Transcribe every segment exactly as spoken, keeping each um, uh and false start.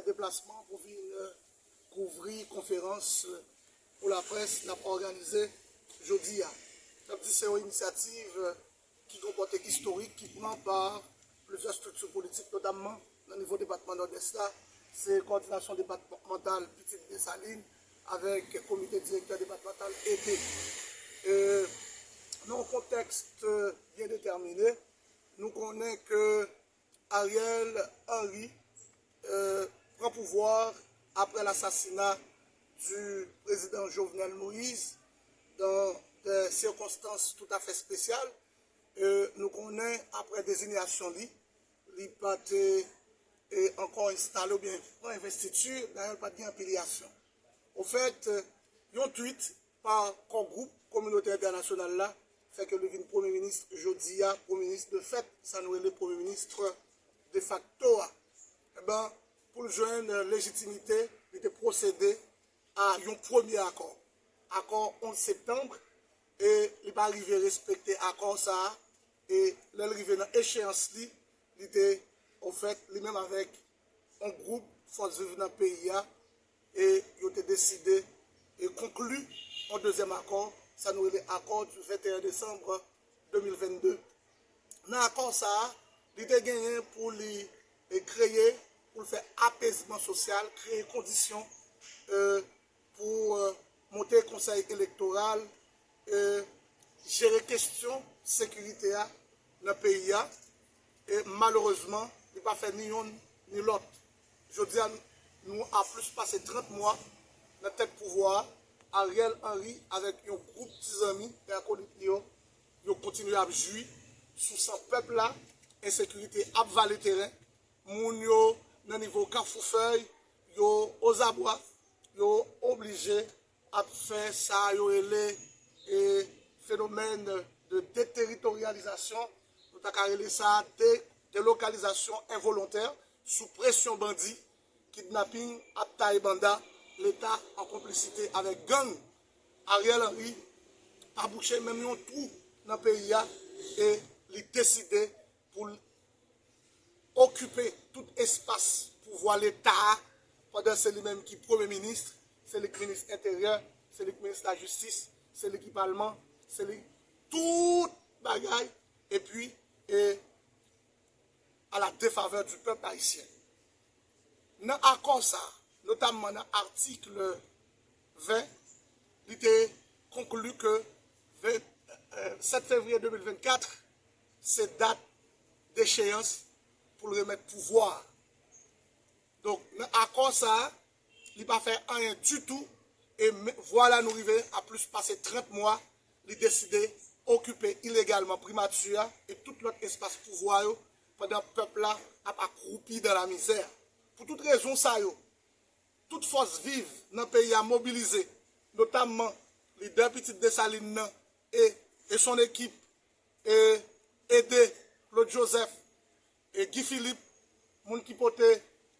deplasman pou vin, euh, kouvri konferans, euh, pou laprès n ap òganize jodi a. N ap di se yon inisyativ, euh, ki konpòte istorik ki pran pa plizyè estrikti politik, notamman nan nivo depatman Nòdès la, se kowòdinasyon depatmantal Pitit Desalin avèk komite direktè depatmantal ede. E, nan yon kontèks byen detèmine, nou konnen ke Ariel Henry, euh, pran pouvwa apre lasasina di prezidan Jovenel Moïse dans des circonstances tout à fait spéciales. Euh, nou konnen apre dezinyasyon li, li pa te, eh, ankò enstale oubyen pran envestiti, dayè li pa t gen afilyasyon. Ofèt, yon tweet pa kò gwoup kominote entènasyonal la fè ke li vin premye minis jodi a, premye minis de fèt, sa nou rele premye minis defakto a. Eben, pou l jwenn lejitimite, li te pwosede a yon premye akò. Akò onz septanm, e li pa rive respekte akò sa a, e lè l rive nan echeyans li, li te, ofèt, li menm avèk yon gwoup fòs viv nan peyi a, e yo te deside e konkli yon dezyèm akò, sa nou rele akò du venteyen desanm de mil vennde. Nan akò sa a, li te genyen pou li, e, kreye, pou l fè apezman sosyal, kreye kondisyon, e, pou, e, monte konsèy elektoral, e, jere kesyon sekirite a nan peyi a. E malerezman, li pa fè ni yonn ni lòt. Jodi a, nou a plis pase trant mwa nan tèt pouvwa a, Ariel Henry avèk yon gwoup ti zanmi e akolit li yo, yo kontinye ap jwi sou san pèp la, ensekirite ap vale teren, moun yo nan nivo Kafou Fèy, yo ozabwa, yo oblije ap fè sa yo rele, e, fenomèn de deteritoryalizasyon, nou ta ka rele sa de, delokalizasyon envolontè sou presyon bandi, kidnaping, ap taye banda, Leta an konplisite avèk gang. Ariel Henry pa bouche menm yon twou nan peyi a e li deside pou l okipe tout espas pouvwa Leta a, pandan se li menm ki premye minis, se li ki minis enteryè, se li ki minis lajistis, se li ki palman, se li tout bagay, epi, e, à la défaveur du peuple haïtien. Nan akò sa, notamman nan atik ven, li te konkli ke ven, euh, sèt fevriye de mil vennkat, se dat decheyans pou l remèt pouvwa a. Donk, nan akò sa a, li pa fè anyen ditou, e men, vwala nou rive a plis pase trant mwa, li deside okipe ilegalman primati a e tout lòt espas pouvwa yo, pandan pèp la ap akroupi dans la misère. Pou tout rezon sa yo, tout fòs viv nan peyi a mobilize, notamman lidè Pitit Desalin nan e, e son ekip, e ede Claude Joseph e Guy Philippe, moun ki pote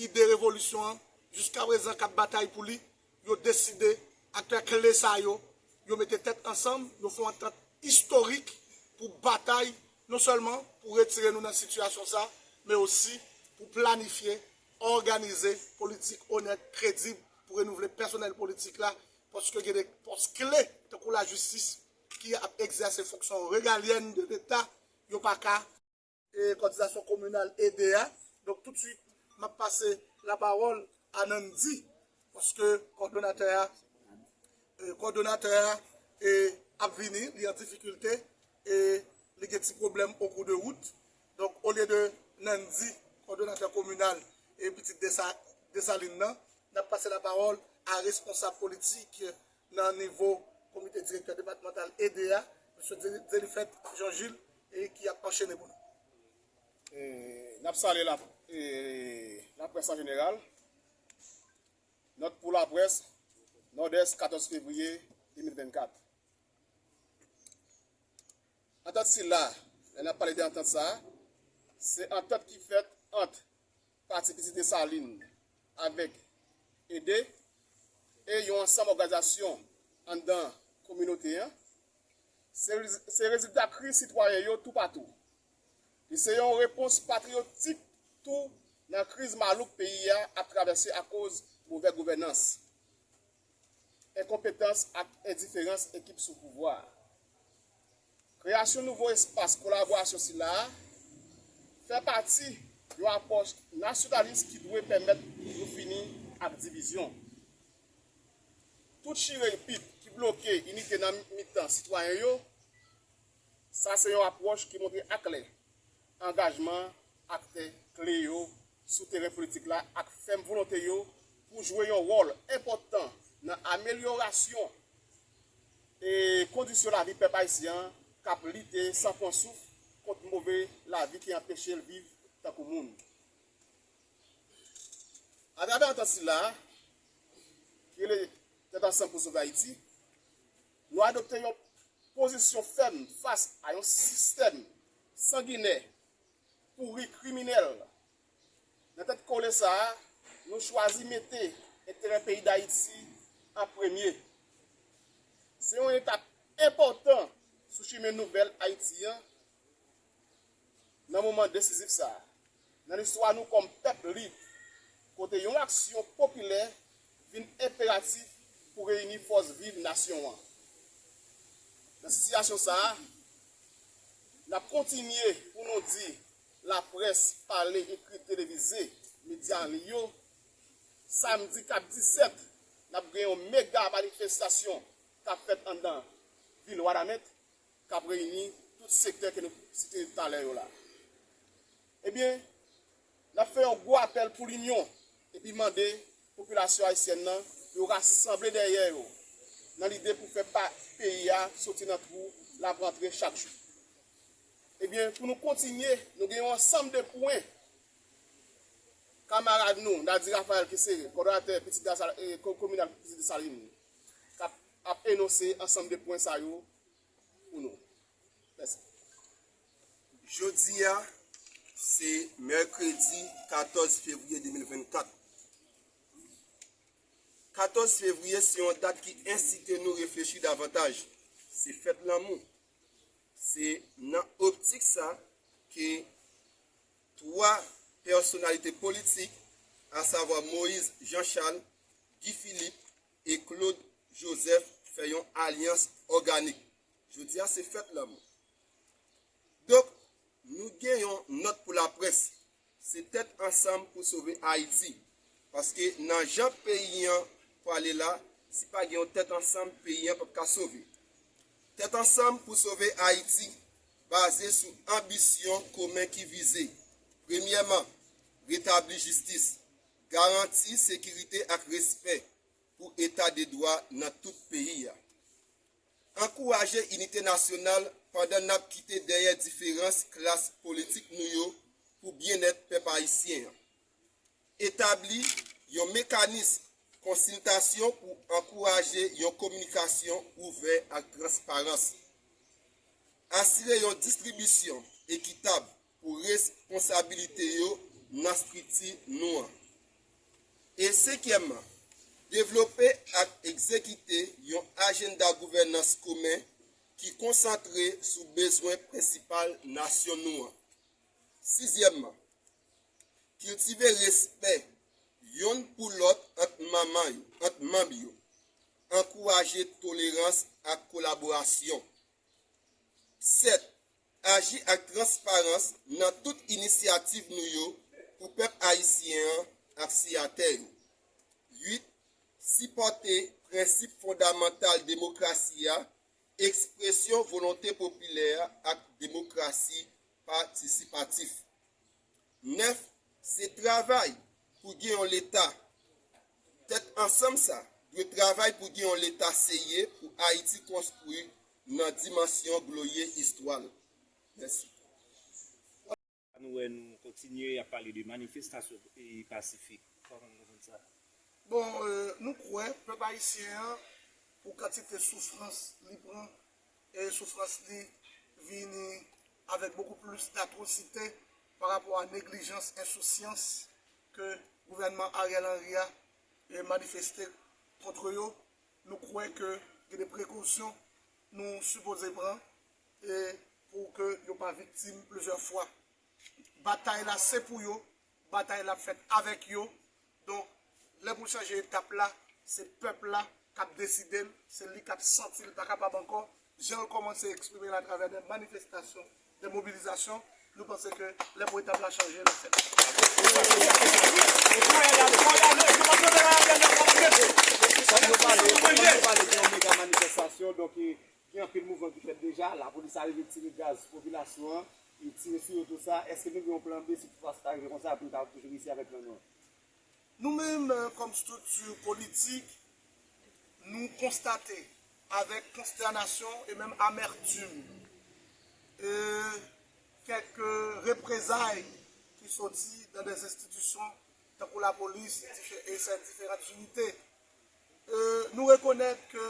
ide revolisyon an, jiskaprezan k ap batay pou li, yo deside, aktè kle sa yo, yo mete tèt ansanm, yo fè yon antant istorik pou batay, non sèlman pou retire nou nan sitiyasyon sa, men osi pou planifye, òganize politik onèt, kredib, pou renouvle pèsonèl politik la, paske gen de pòs kle, tankou lajistis, ki ap egzèse fonksyon regalyèn de Leta, yo pa ka e kòdinasyon kominal ede a. Donk, toutswit, m ap pase lapawòl a Nandy, paske kòdonatè a, e, kòdonatè a, e, ap vini, li an difikilte, e li gen ti pwoblèm o kou de wout. Donk, olye de Nandy, kòdonatè kominal e Pitit Desa-, Desalin nan, n ap pase lapawòl a responsab politik nan nivo komite direktè depatmantal ede a, mesye Deli-, Delifèt Jean Gilles, e ki ap anchene pou nou. E, n ap salye la, e, laprès an jeneral. Nòt pou laprès, Nòdès, katòz fevriye de mil vennkat. Antant sila, lè n ap pale de antant sa a, se antant ki fèt ant Pati Pitit Desalin avèk ede e yon ansanm òganizasyon anndan kominote an. Se, se rezilta kri sitwayen yo toupatou. Li se yon repons patriyotik tou nan kriz malouk peyi a ap travèse akoz movè gouvènans, enkonpetans ak endiferans ekip sou pouvwa a. Kreyasyon nouvo espas kolaborasyon sila a fè pati yon apwòch nasyonalis ki dwe pèmèt nou fini ak divizyon. Tout chire pit ki bloke inite nan mitan sitwayen yo, sa se yon apwòch ki montre aklè angajman aktè kle yo sou teren politik la ak fèm volonte yo pou jwe yon wòl enpòtan nan amelyorasyon e kondisyon lavi pèp ayisyen an k ap lite san pran souf kont move lavi ki anpeche l viv tankou moun. Atravè antant sila a, ki rele Tèt Ansanm pou Sove Ayiti, nou adopte yon pozisyon fèm fas a yon sistèm sanginè, pouri, kriminèl. Nan tèt kole sa a, nou chwazi mete enterè peyi Dayiti an premye. Se yon etap enpòtan sou chimen nouvèl Ayiti an nan moman desizif sa a nan listwa nou kòm pèp lib, kote yon aksyon popilè vin enperatif pou reyini fòs viv nasyon an. Nan sitiyasyon sa a, n ap kontinye pou nou di laprès pale, ekri, televize, medya an liy yo, samdi k ap disèt, n ap gen yon mega manifestasyon k ap fèt anndan vil Wanament, k ap reyini tout sektè ke nou site talè yo la. Ebyen, n ap fè yon gwo apèl pou linyon epi mande popilasyon ayisyèn nan pou yo rasanble dèyè yo nan lide pou fè pa peyi a soti nan twou l ap rantre chak jou. Ebyen, pou nou kontinye, nou gen yon ansanm de pwen kamarad nou, Nadi Raphaël ki se kòdonatè Pitit Desal- eh, ko- kominal Pitit Desalin, k ap, ap enonse ansanm de pwen sa yo pou nou. Mèsi. Jodi a, se mèkredi katòz fevriye de mil vennkat. Katòz fevriye se yon dat ki ensite nou reflechi davantaj. Se fèt lanmou. Se nan optik sa ke twa pèsonalite politik, asavwa Moïse Jean Charles, Guy Philippe e Claude Joseph fè yon alyans òganik. Jodi a se fèt lanmou. Donk, nou gen yon nòt pou laprès. Se tèt ansanm pou sove Ayiti. Paske nan jan peyi an pwale la, si pa gen yon tèt ansanm, peyi an p ap ka sove. Tèt ansanm pou sove Ayiti baze sou anbisyon komen ki vize, premyèman, retabli jistis, garanti sekirite ak respè pou eta de dwa nan tout peyi a. Ankouraje inite nasyonal pandan n ap kite dèyè diferans klas politik nou yo pou byennèt pèp ayisyen an. Etabli yon mekanis konsiltasyon pou ankouraje yon kominikasyon ouvè ak transparans. Asire yon distribisyon ekitab pou responsabilite yo nan estrikti nou an. E senkyèmman, devlope ak egzekite yon ajanda gouvènans komen ki konsantre sou bezwen prensipal nasyon nou an. Sizyèmman, kiltive respè yonn pou lòt ant manman yo, ant manm yo. Ankouraje tolerans ak kolaborasyon. Sèt, aji ak transparans nan tout inisyativ nou yo pou pèp ayisyen an ak siyatè yo. Uit, sipòte prensip fondamantal demokrasi a, ekspresyon volonte popilè ak demokrasi patisipatif. Nèf, se travay pou gen yon Leta. Tèt ansanm sa dwe travay pou gen yon Leta serye pou Ayiti konstwi nan dimansyon glorye istwa l. Mèsi. Nou wè nou kontinye ap pale de manifestasyon e pasifik. Kòman nou konprann sa? Bon, euh, nou kwè pèp ayisyen an, pou kantite soufrans li pran, e soufrans li vini avèk bokou plis datwosite pa rapò a neglijans, ensousyans ke gouvènman Ariel Henry a e manifeste kont yo, nou kwè ke gen de prekosyon nou sipoze pran e pou ke yo pa viktim plizyè fwa. Batay la se pou yo, batay la ap fèt avèk yo. Donk, lè pou chanje etap la, se pèp la k ap deside l, se li k ap santi l pa kapab ankò, jan l kòmanse eksprime l atravè de manifestasyon, de mobilizasyon. Nou panse ke lè pou etap la chanje, l ap fèt. Sa nou pale, nou pale de yon mega manifestasyon, donk, e, gen anpil mouvman ki fèt deja, lapolis arive tire gaz sou popilasyon an, e tire sou yo tou sa. Èske nou gen yon plan B si toutfwa sa ta rive konsa, pou nou ta toujou resi avèk nan nou? Nou menm, e, kòm estrikti politik, nou konstate avèk konstènasyon e menm amètim, e, kèk reprezay ki soti nan de enstitisyon tankou lapolis dife- e sèt diferan inite. E, nou rekonèt ke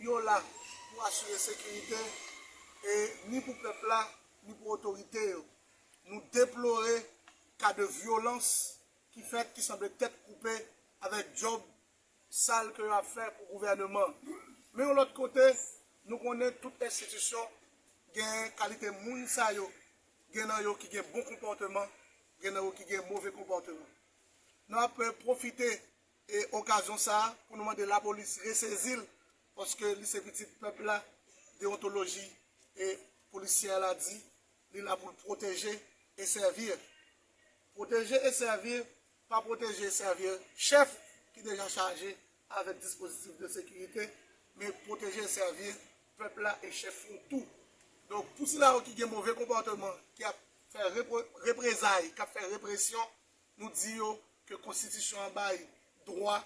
yo la pou asire sekirite, e ni pou pèp la, ni pou otorite yo. Nou deplore ka de vyolans ki fèt, ki sanble tèt koupe avèk djòb sal ke yo ap fè pou gouvèneman. Men yon lòt kote, nou konnen tout enstitisyon gen kalite moun sa yo, gen nan yo ki gen bon konpòteman, gen nan yo ki gen move konpòteman. N ap pwofite, e, okazyon sa a pou nou mande lapolis resezi l, paske li se pitit pèp la, deontoloji, e, polisyè la di, li la pou l pwoteje e sèvi. Pwoteje e sèvi, pa pwoteje e sèvi chèf ki deja chaje avèk dispozitif de sekirite, men pwoteje e sèvi pèp la e chèf yo tou. Donk, pou sila yo ki gen move konpòteman, ki ap fè repre- reprezay, k ap fè represyon, nou di yo ke konstitisyon an bay dwa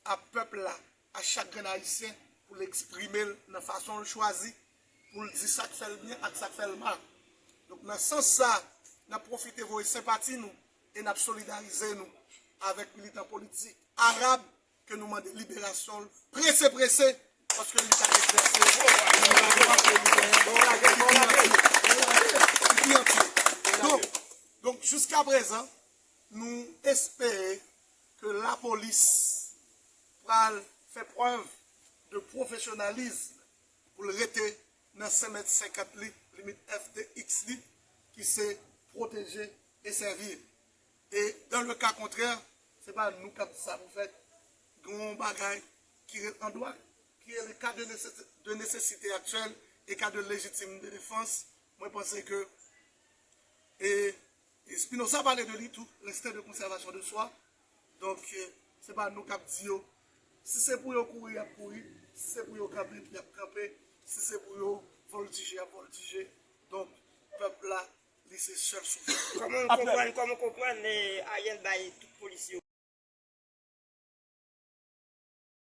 a pèp la, a chak grenn ayisyen, pou l eksprime l nan fason l chwazi, pou l di sa k fè l byen ak sa k fè l mal. Donk, nan sans sa, n ap pwofite voye senpati nou e n ap solidarize nou avèk militan politik arab ke nou mande liberasyon l prese prese, paske li pa egzèse. Donk, donk, jiska prezan, nou espere ke lapolis pral fè prèv de pwofesyonalizm pou l rete nan senk mèt senkant li, limit F T X li, ki se pwoteje e sèvi. E dans le cas contraire, se pa nou k ap di sa pou fèt. Gen yon bagay ki rele an dwa, ki rele ka de nesesite aktyèl e ka de lejitim de defans. Mwen panse ke, e, e Spinoza pale de li tou, l'instinct de conservation de soi. Donk, e, se pa nou k ap di yo. Si se pou yo kouri, y ap kouri. Si se pou yo kanpe, y ap kanpe. Si se pou yo vòltije, y ap vòltije. Donk, pèp la, li se sèl souvren. Kòman w konprann, kòman w konprann, e, Ariel bay tout polis yo?